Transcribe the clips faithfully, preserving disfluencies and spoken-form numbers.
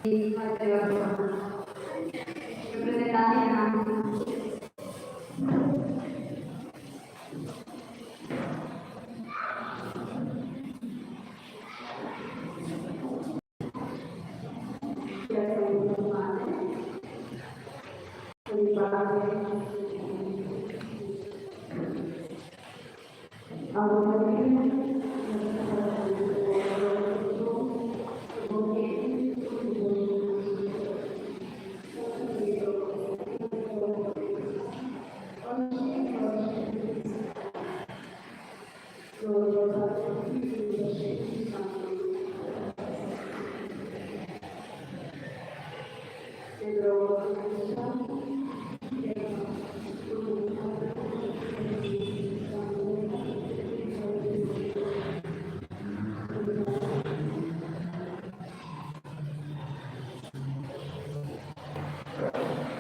Representante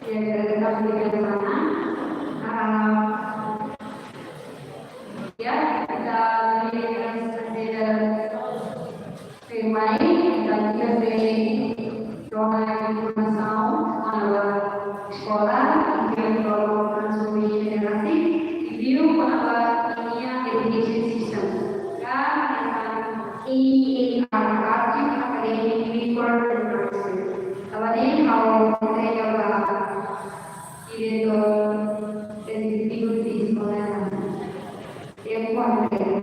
Ya, kita tetap di sana. Ah, ya, kita beri saja firmai, kita tidak beri doa informasaun, kalau sekolah, mungkin kalau transformasi generasi, review, kalau ini yang education system. Kan, kan, ini, ini, academic record and research. Kalau ini, kalau saya coba, ini tuh, jadi, itu di sekolah. Yang kuat, ya.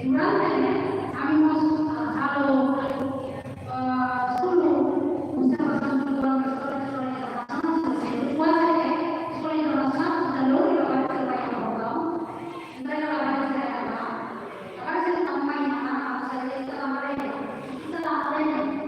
Durante ne'e, ami mós, ah, halo, ah, estudu, observasaun kulturál, istória, istória internasionál, kuaze istória internasionál, ita lori labarik sira ba iha portál, ita lori labarik sira ba, labarik sira tanba mai, ah, sira ita la haree, ita la haree.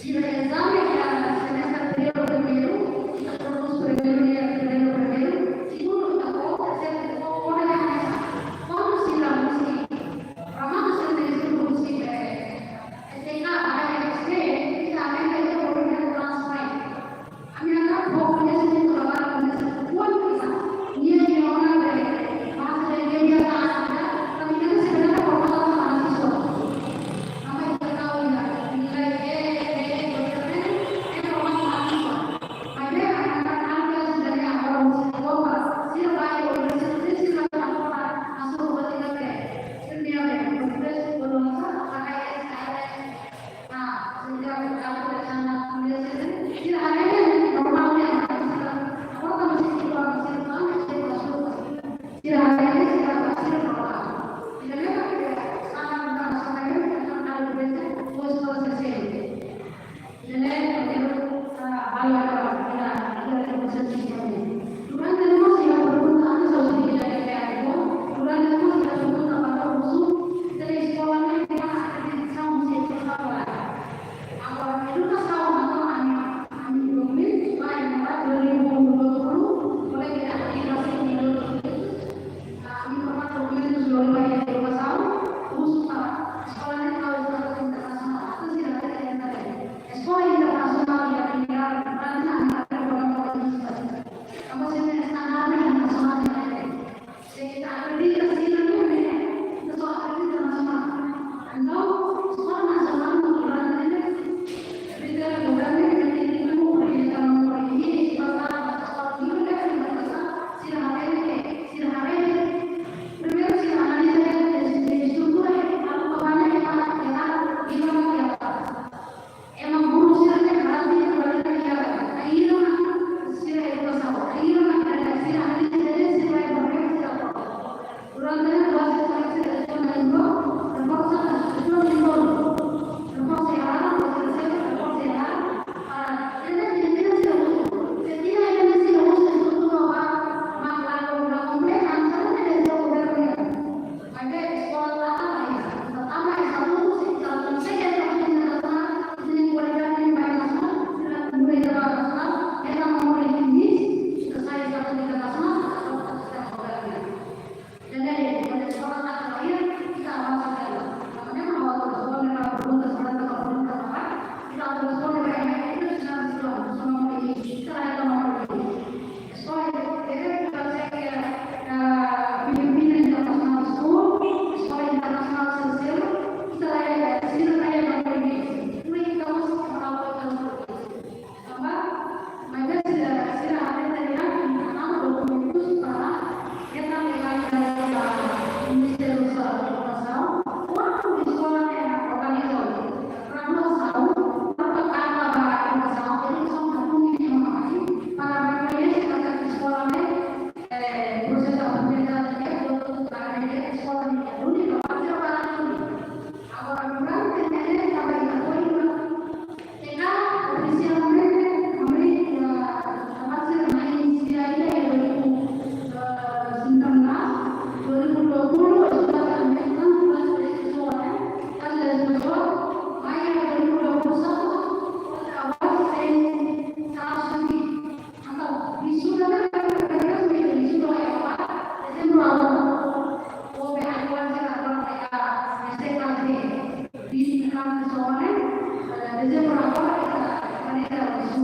Sira ezame iha semestre primeiru, ita prodús primeiru, iha primeiru, primeiru, segundu, ita fó, terseiru, ita fó, fó hanesan. Kuandu sira musti, remata semestre musti, eh, S T K, S T K, ita aumenta, ita prodús transfer. Durante mós iha pergunta, antes eu sei que já é pergunta, durante mós iha pergunta para o uso, se a escola não tem uma atenção, se é que está agora. Agora, edukasaun atu ami, ami domin, vai, vai, dua ribu dua puluh, boleh tidak dikasih minum? Ami pernah dokumentus lori ba edukasaun, khusus para eskola ne'e halo status internasionál, atau tidak ada yang ada. Eskola internasionál yang tinggal, karena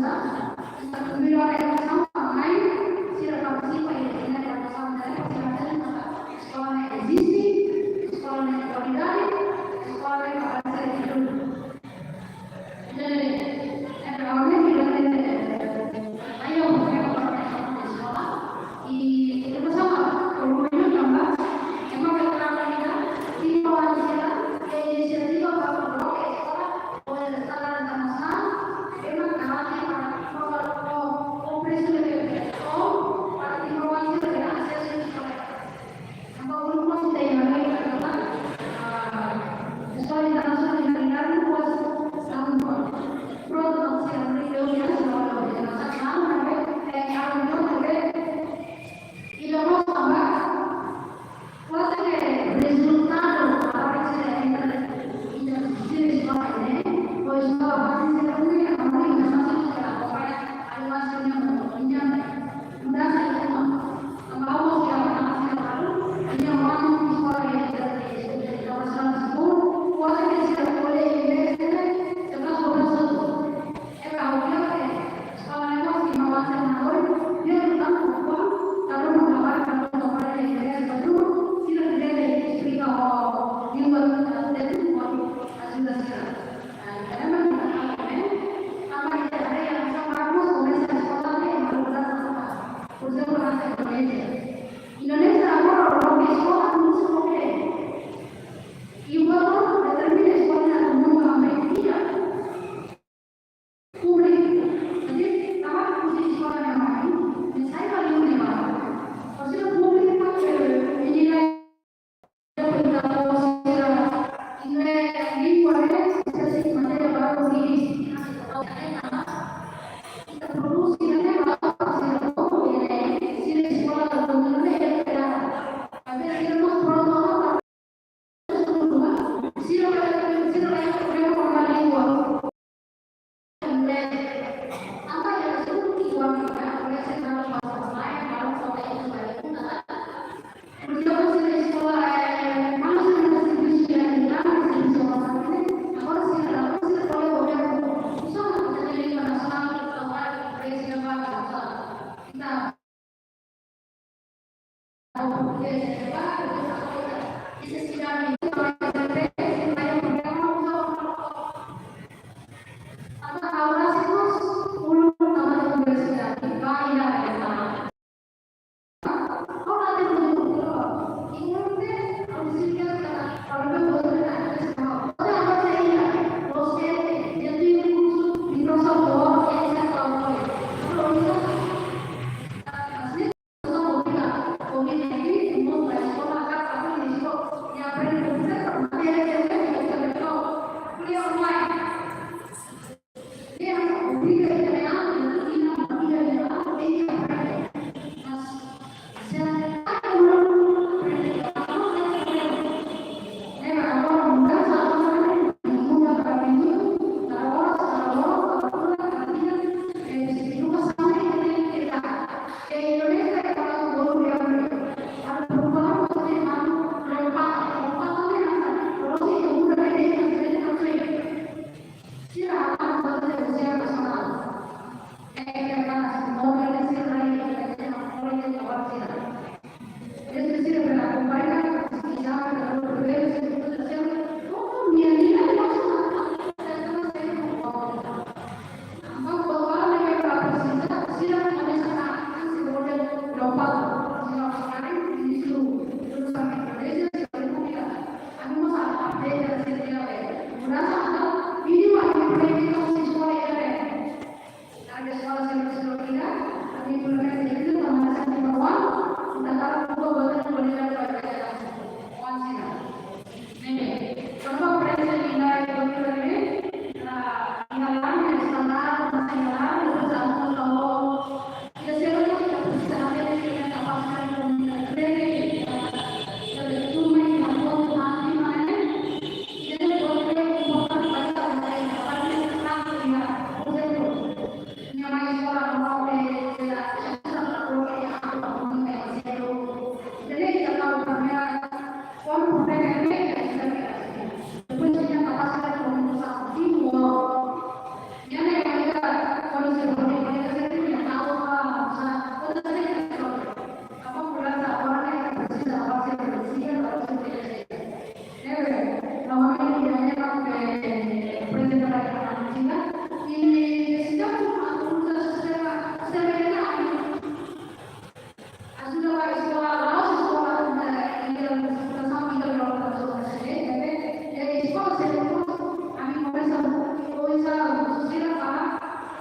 Ita primeiru halo edukasaun ba mai, sira partisipa iha ita-nia edukasaun, ita-nia partisipasaun, eskola ne'e eziste, eskola ne'e kualidade, eskola ne'e para sira hidup. Jadi, eh, awalnya kita, eh, ayo, eskola, i edukasaun ba, kalau mau tambah, ema kata-kata kita, kita orang sira, eh, inisiatif ba, kalau eskola, Kuandu ke rezultadu para sira entra iha sira eskola ne'e, pois eskola base sira pun yang kamu ingat masuk ke apa ya, ada masuknya mau pinjam, mudah saja mah. Kalau mau siapa nama siapa baru, ini orang eskola yang dari dari Nasional Sepuluh, kuandu ke sira boleh invest, kita sudah satu. Indonesia agora, eskola, eskola, eskola, públiku. Jadi, tanba husi eskola ne'e mai, ne'e sai ba liur ne'ebá. Maksudnya públiku, eh, menilai, sira, inglés, lingua, eh, sira sei matéria baru di, ita produs, sira ne'e baru, sira, eh, sira eskola, sira ne'e, sira, sira mós prontu,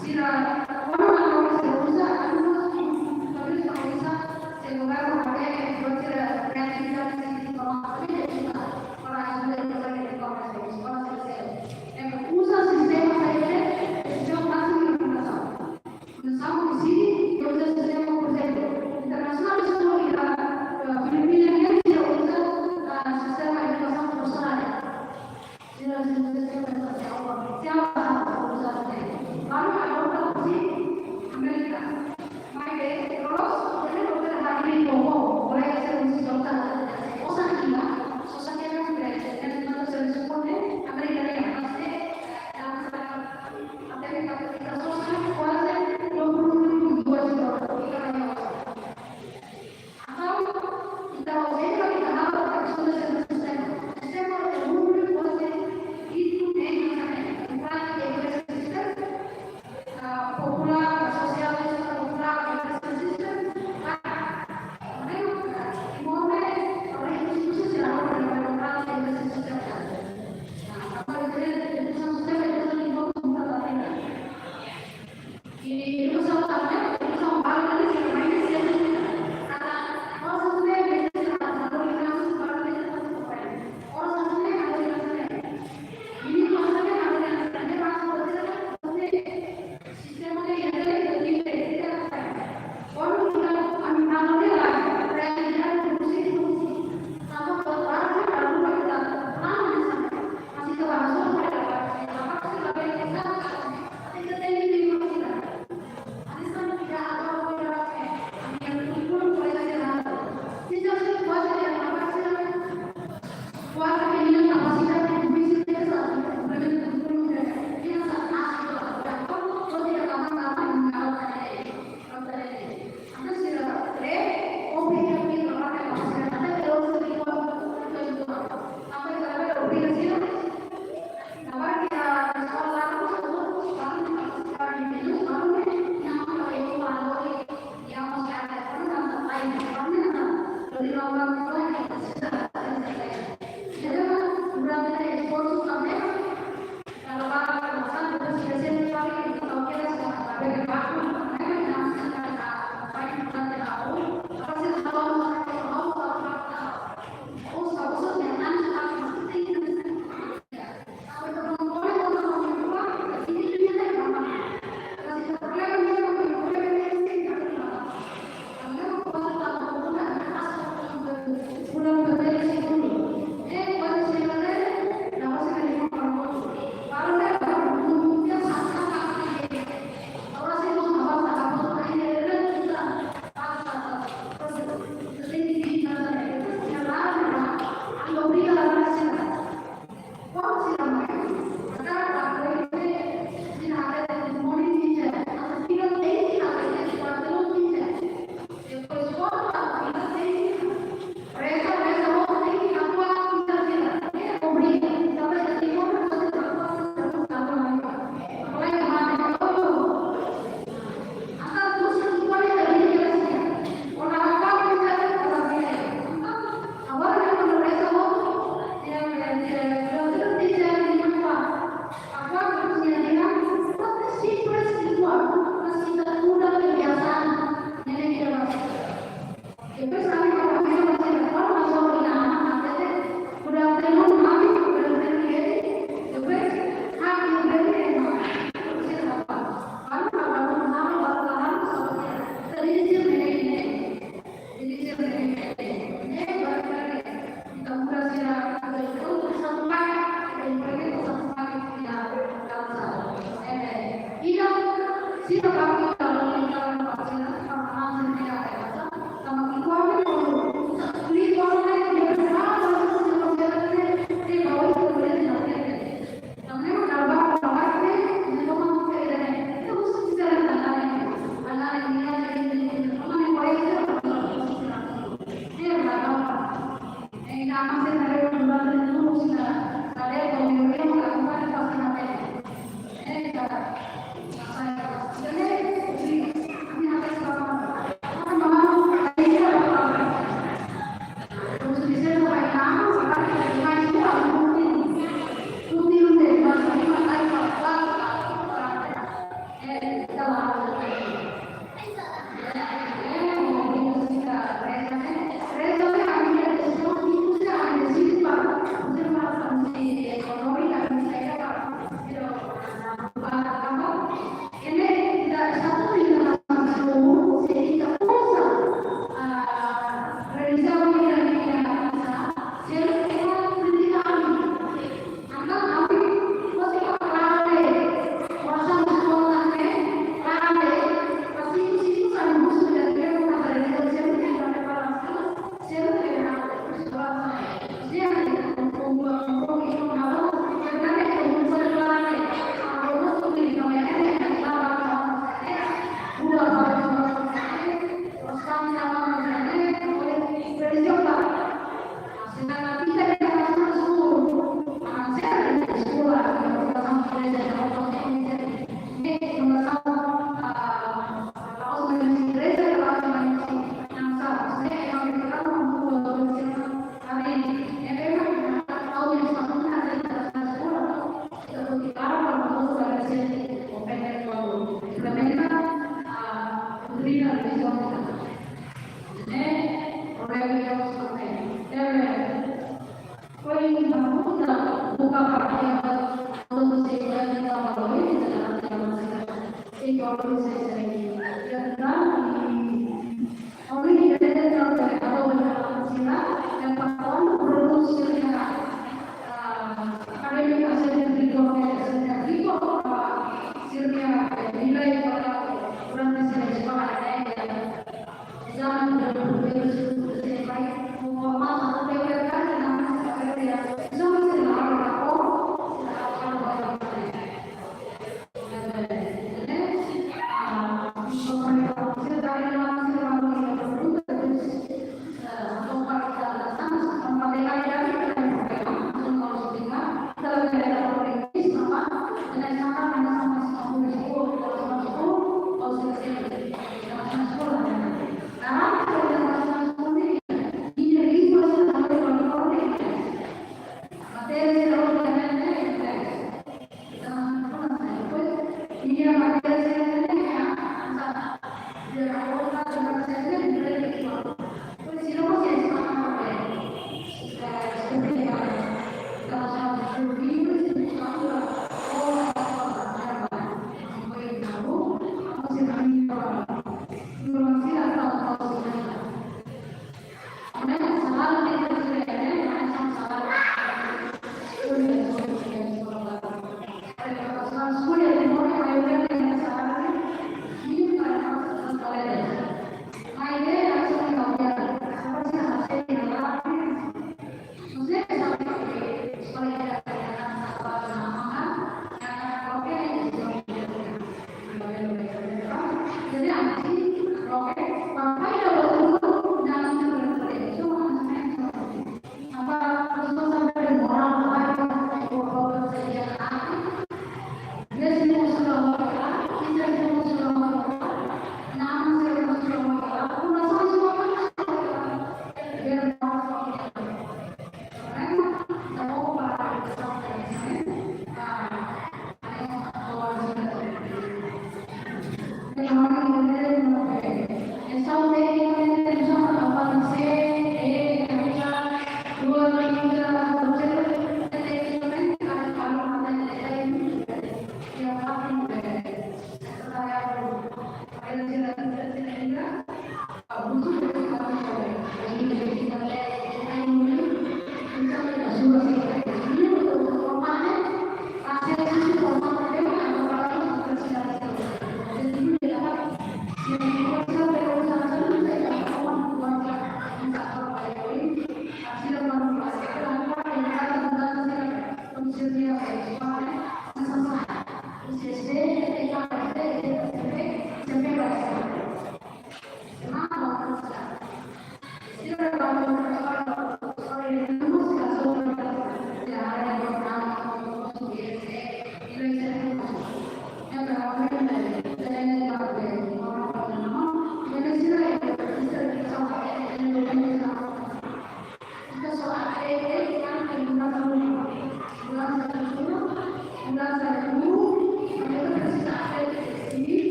sira, orang-orang sira uza, anu, tapi sira uza, sira uza, sira kreativitas, sira uza para ajuda, para ajuda, para ajuda. Entaun, uza sistema saida, sistema fásil de implementasaun. Nasaun di sini, ita uza sistema, por ezemplu, internasionál, sistema ita, eh, Filipina nian, sira uza, eh, sistema edukasaun profesionál. Sira uza sistema edukasaun profesionál, sira uza sistema. Baru ada orang di Amerika. Maibé, terus, ada dokter hari ini, komo, mulai dari sisi dokter, osan gila, osan gila, Amerika nian, pasti,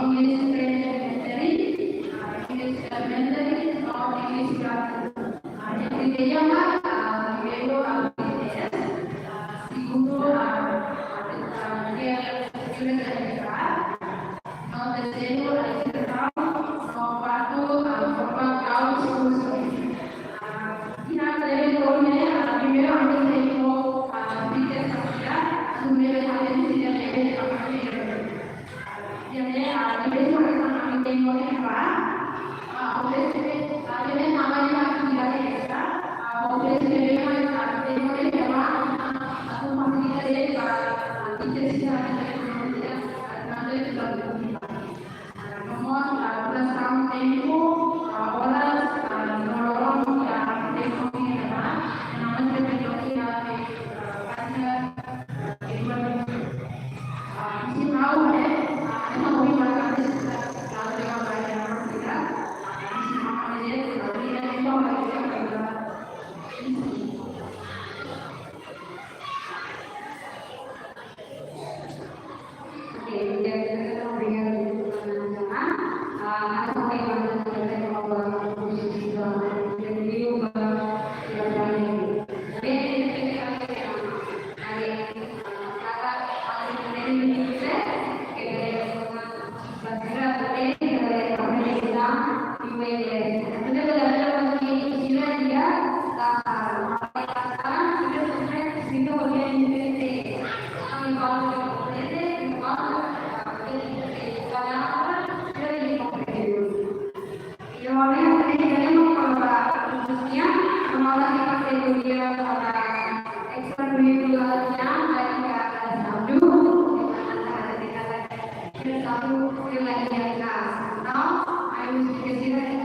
English Elementary, English Elementary, English Class.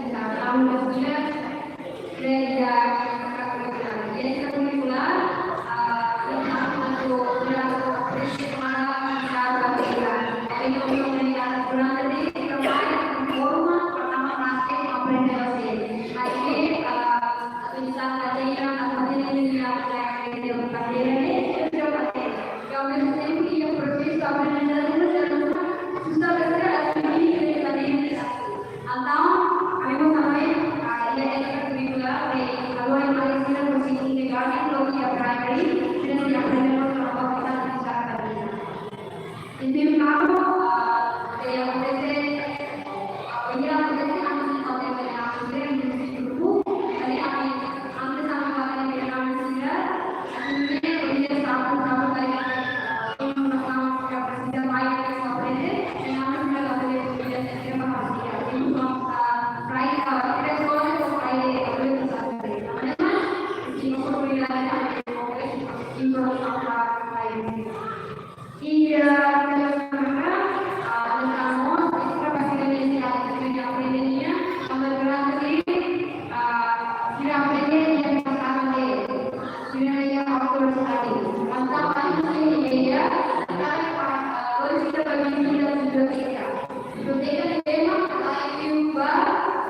Entonces,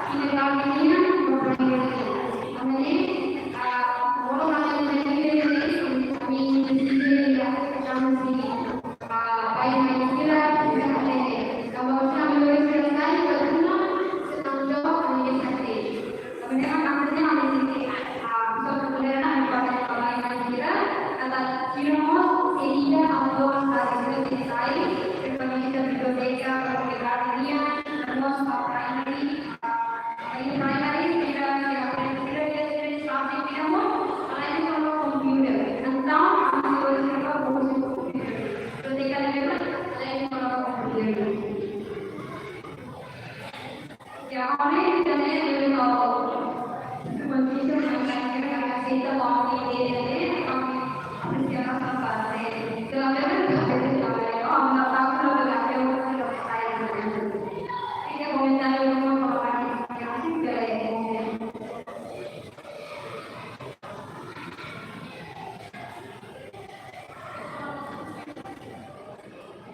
Kindergarten nian no primary nian. Ami, ah, bolu kami dari ini, kami di sini, ya, kami sini. Ah, baik, baik, kira, kira, kira. Kalau kami lulus selesai, kalau cuma setahun jawab, kami bisa kerja. Sebenarnya, maksudnya, kami sini, ah, bisa kuliah, kami kira, kata, kira, mau, sehingga, atau, ah, bisa selesai, kami bisa biblioteka, kami kira, kira, terus, ah, primary,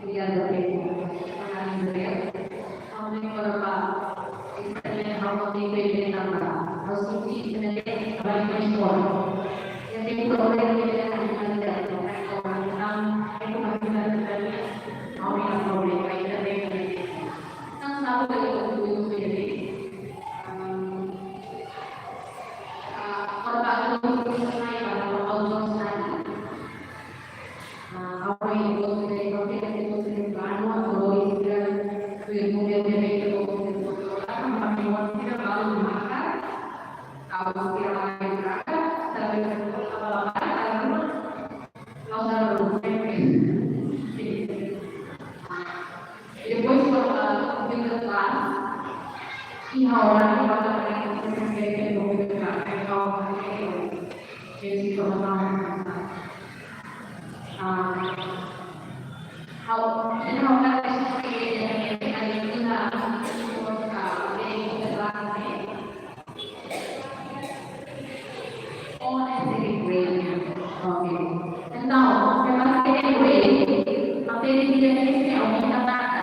Obrigada, Pedro. Obrigada, Pedro. Ha'u hanoin katak, istilahnya, ha'u hanoin Pedro tanba ha'u sente istilahnya, balik mai eskola. Ya, tem problema de identidade, não é? Então, é como a vida da vida, ha'u hanoin problema, ainda bem que não sabe o que eu estou dizendo. Ah, ah, quando a gente não sai, para o outro sai. Ah, ha'u hanoin, depois, quando a comida lá, e a hora que vai dar para a gente, que é que eu vou ficar, é que eu vou ficar, que eu vou ficar. Entaun, se você é doente, você devia ter alguém da casa.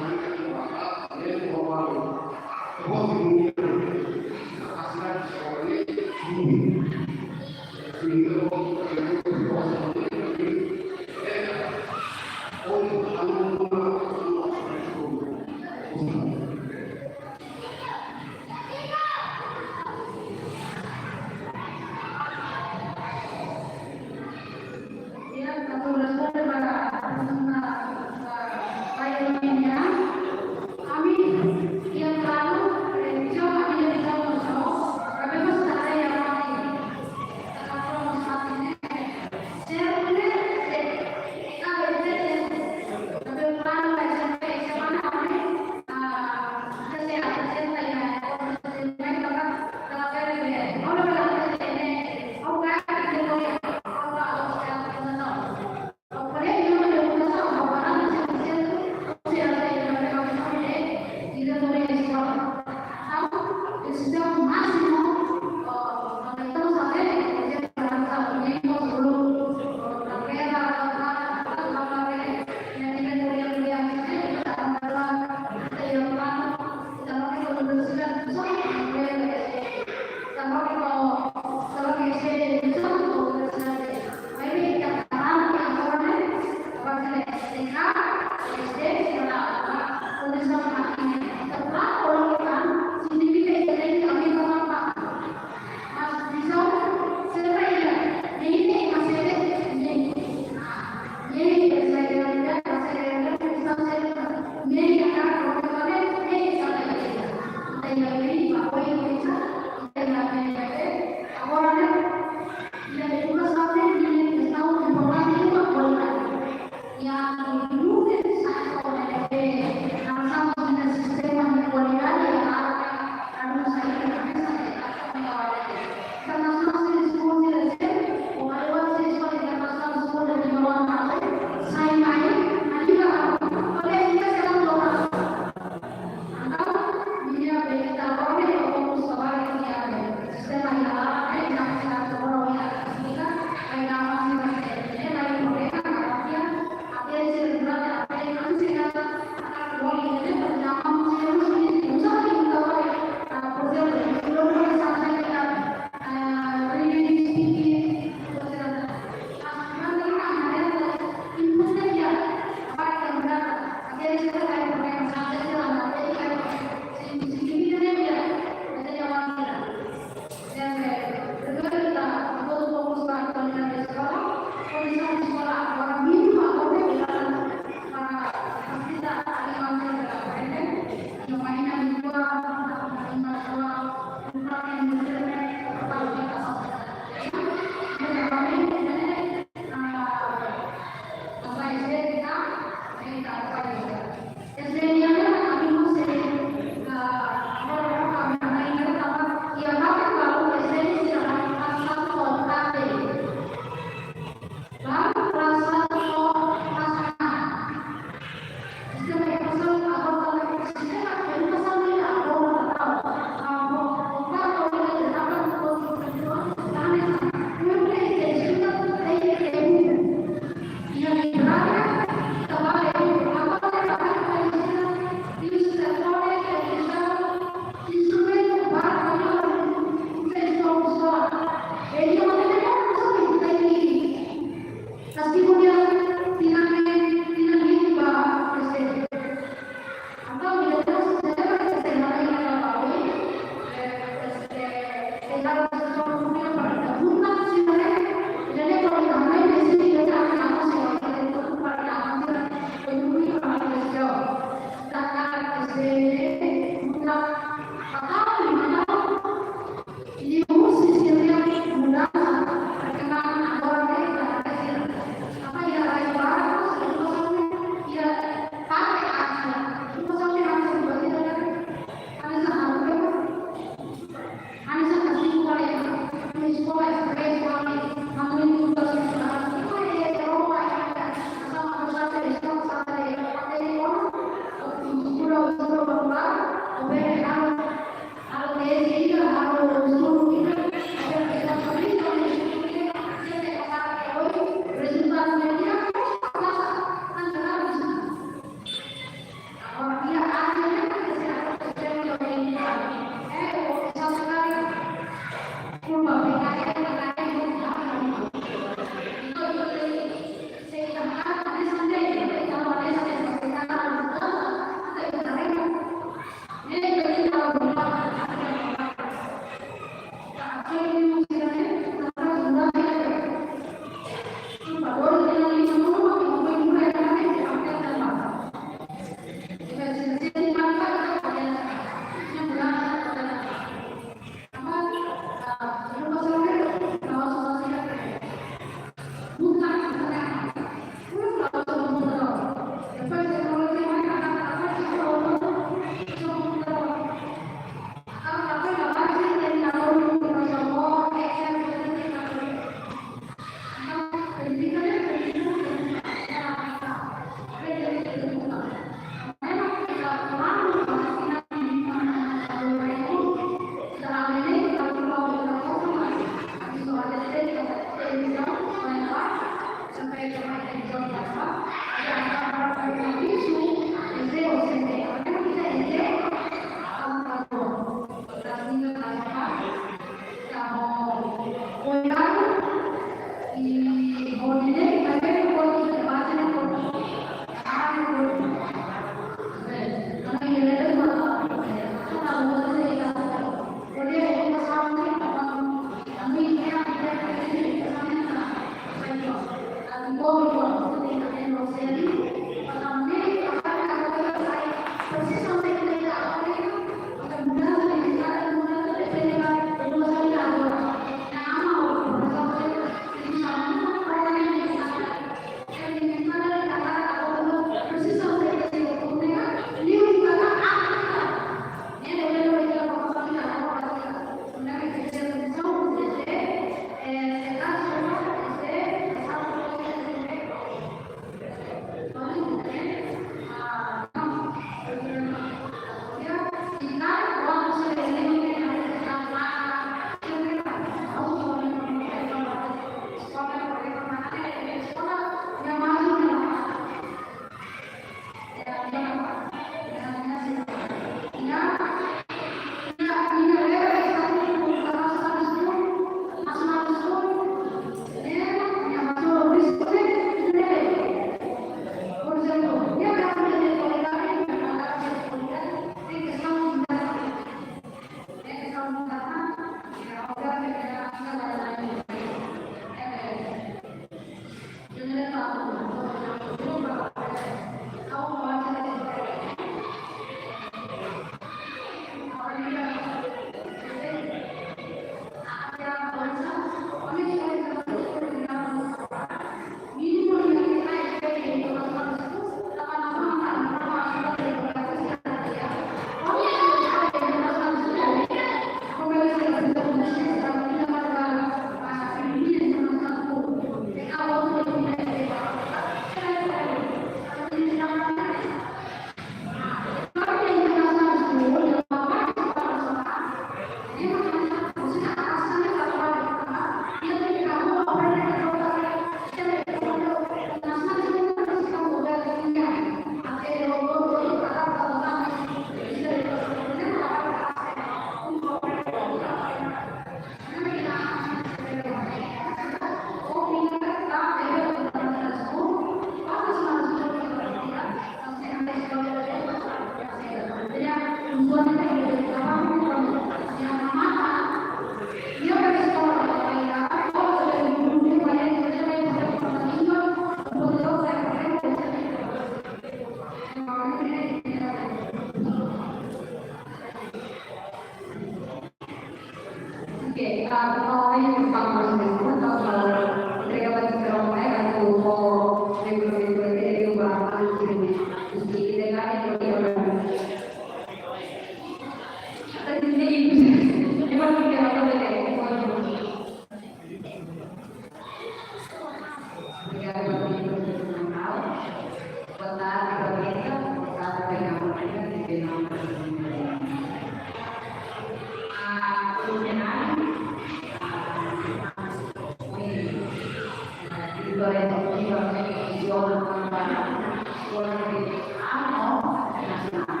Eskola Negeri Amu Internasionál.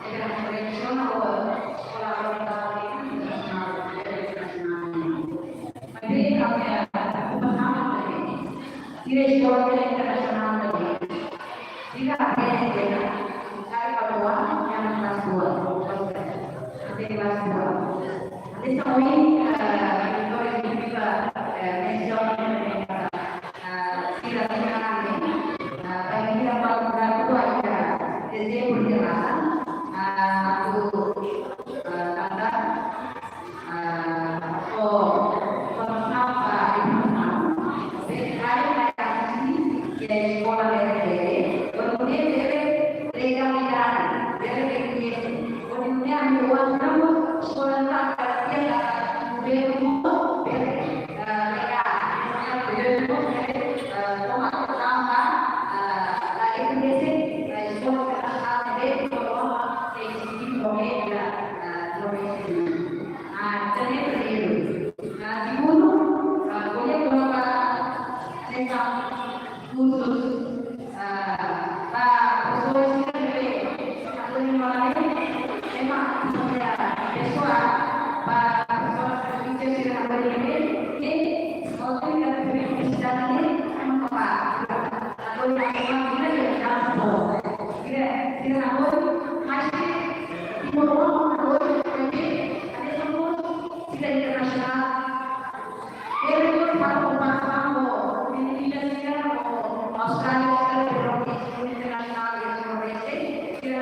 Eskola Negeri Amu Internasionál. Tapi kami, sira eskola internasionál. Sira aprende, sira aprende, sira aprende, yang kelas dua, kelas dua. Nanti kelas dua. Nanti semua ini, eh, itu yang juga, eh, mention, eh, sira tinangan, eh, bagi sira balu kelas dua, ya, S D pun dirasa, eh, aku, eh, tanda, Ah, so, so, apa, informasaun, se karik mai asiste iha eskola ne'e, bainhira ne'e legalidade, ne'e, bainhira ne'e, eskola ne'e, governu, ah, legál, governu, ah, toma, toma, ah, la, ah, eskola ne'e, toma, ah, toma, ah, toma, Ah, ida-ne'e primeiru. Ah, segundu, ah, ko'alia kona-ba hanesan kursus, ah, ba profesór sira ne'ebé atu memahami, ema, ah, pesoál, ba profesór sira ne'ebé, ke, otoridade universitária ne'e, ema ba, atu ema sira ne'ebé, sira, sira ne'ebé, mas, Timor-Leste, Timor-Leste, Sira internasionál. Ele foi para comparação com Filipina, sira, com Austrália, sira, com internasionál, sira, sira, sira,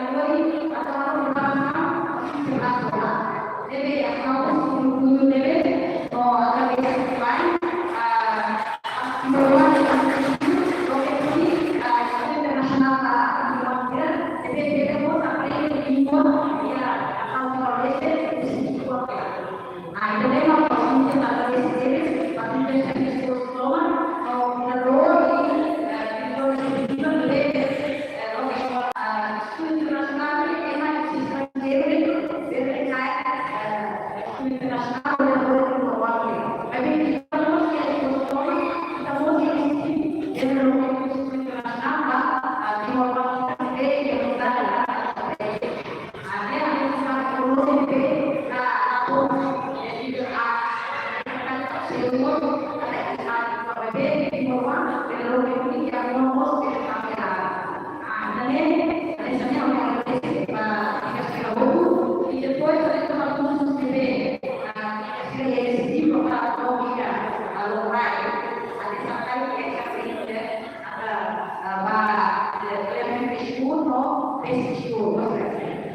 sira, debe, a causa, o mundo debe, o, a cabeça que vai, a,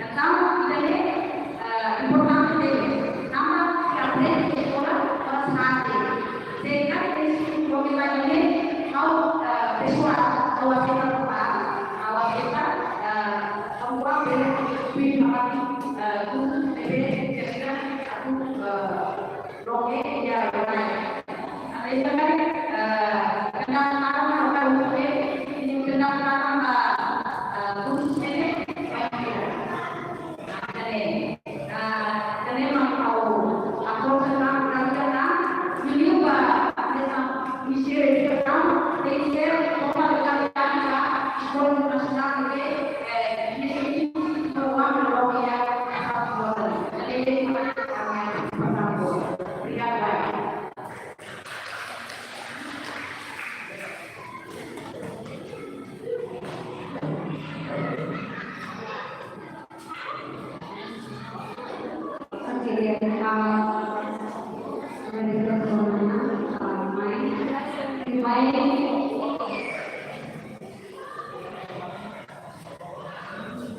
Entaun, ida-ne'e, eh, importante tebes. Tanba ita aprende iha eskola, ita aprende. Se karik ita estuda, ita aprende, ha'u, eh, pesoál, ha'u aseita, ha'u aseita, eh, ha'u bele kontribui ba, eh, kursus ne'ebé, kira-kira, atu, eh, loke iha, iha. Entaun, eh, kenal, kenal, kenal, kenal, kenal, eh, kursus ne'e, baik, eh,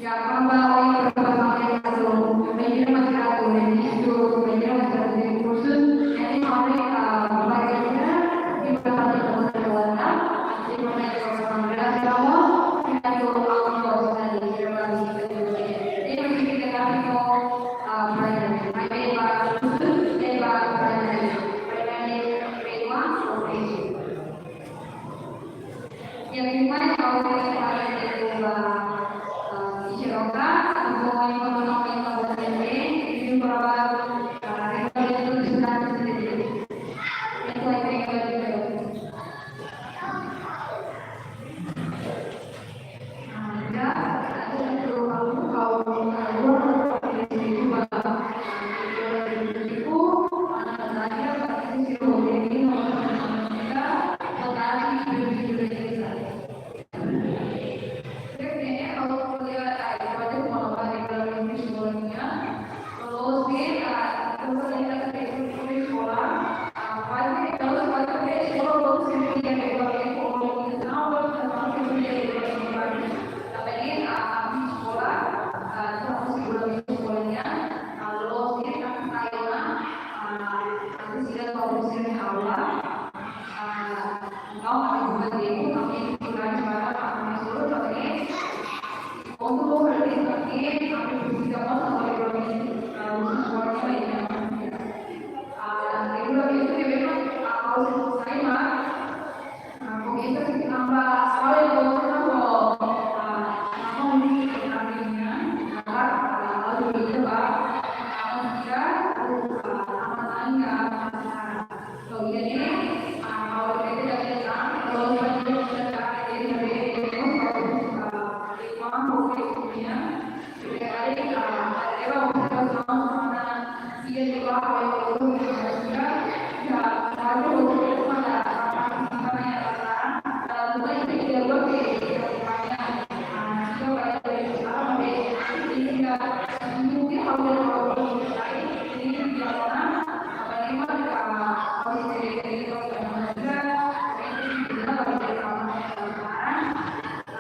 Ya, kembali ke pertanyaan itu, menjadi masyarakat, menjadi itu, menjadi masyarakat di kursus, jadi, kami, eh, bagi kita, di pertanyaan itu, di pertanyaan itu, kita tuh, jadi, kita kami mau, eh, pertanyaan, menjadi, eh, pertanyaan, pertanyaan, pertanyaan, Yang kelima, yang mau saya sampaikan itu, eh, isi roka, atau yang mau nonton yang mau sendiri, ini berapa, eh, itu sudah sendiri. Itu yang saya inginkan.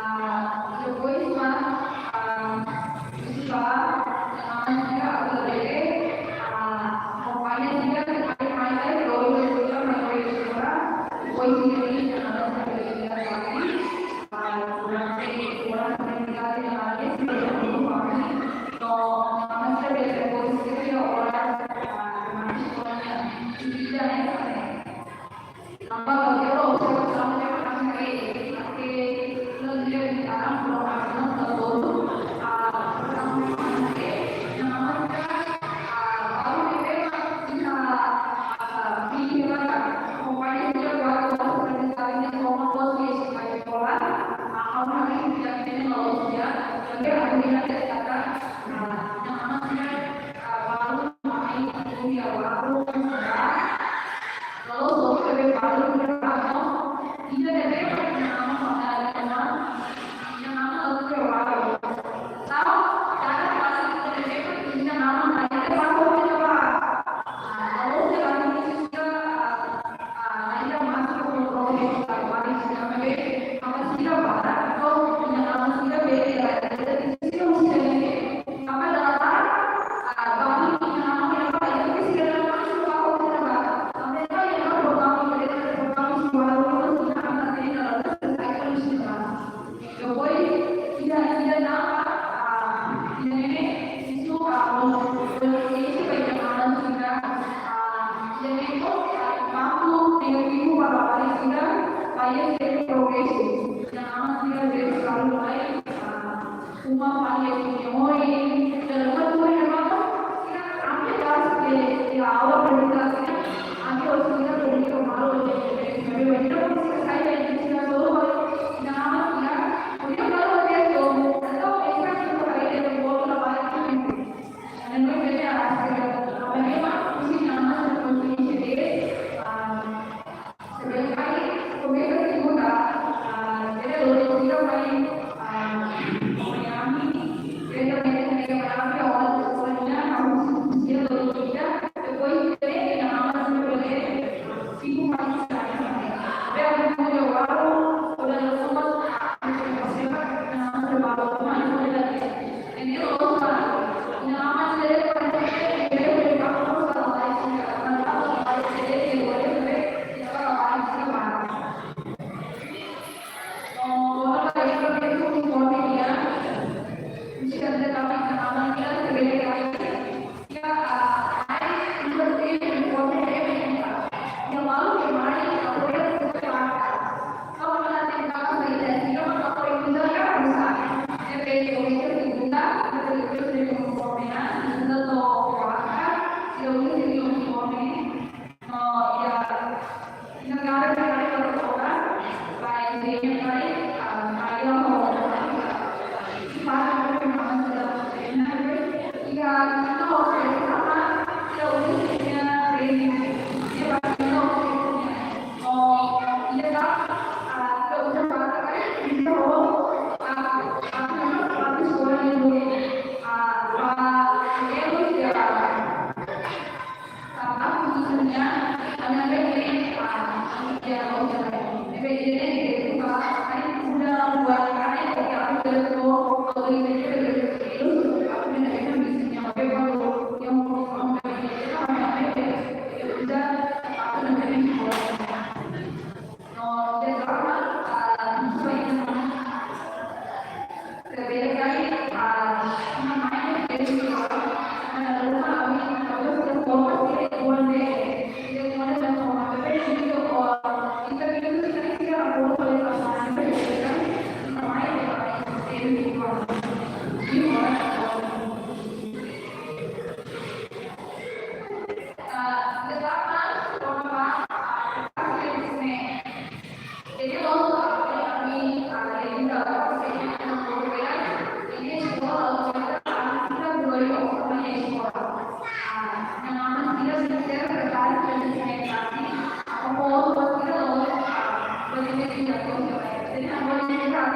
Ah, depois, mas, ah, isu ba, ah, sira agora bele, ah, akompaña sira, sira mai, mai, mai, depois, depois, depois, depois, ah, durante, durante a atividade, ah, esse tempo, ah, então, ah, mas, depois, depois, ah, mas, Depois, ida, ida napa, ah, ida-ne'e, isu, ah, isu ba ida-ne'e, ah, ida-ne'e, ah, impaktu negativu ba labarik sira, ba ida-ne'e progresu. Ida-ne'e sira bele selalu mai, ah, uma fali ida-ne'e, dan uma tuh hebat, sira ambil kelas de, de awal berita sira, ambil sira berita malu, jadi, jadi, jadi, sira, sira, sira, sira,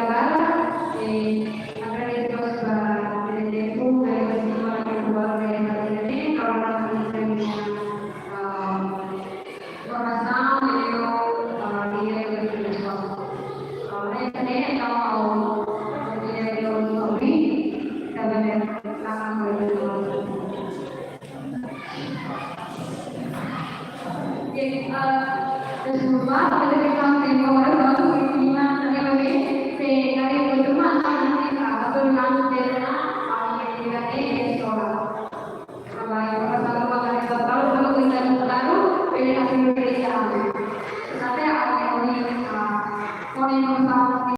agora, eh, agradecemos ba, ba tempu, ba tempu, ba tempu, ba tempu, ba tempu, ba tempu, ah, formasaun, ah, i, ah, entaun, ah, entaun, ah, deskulpa, pada kestaun tempu agora, vamos continuar, se kare kontinua,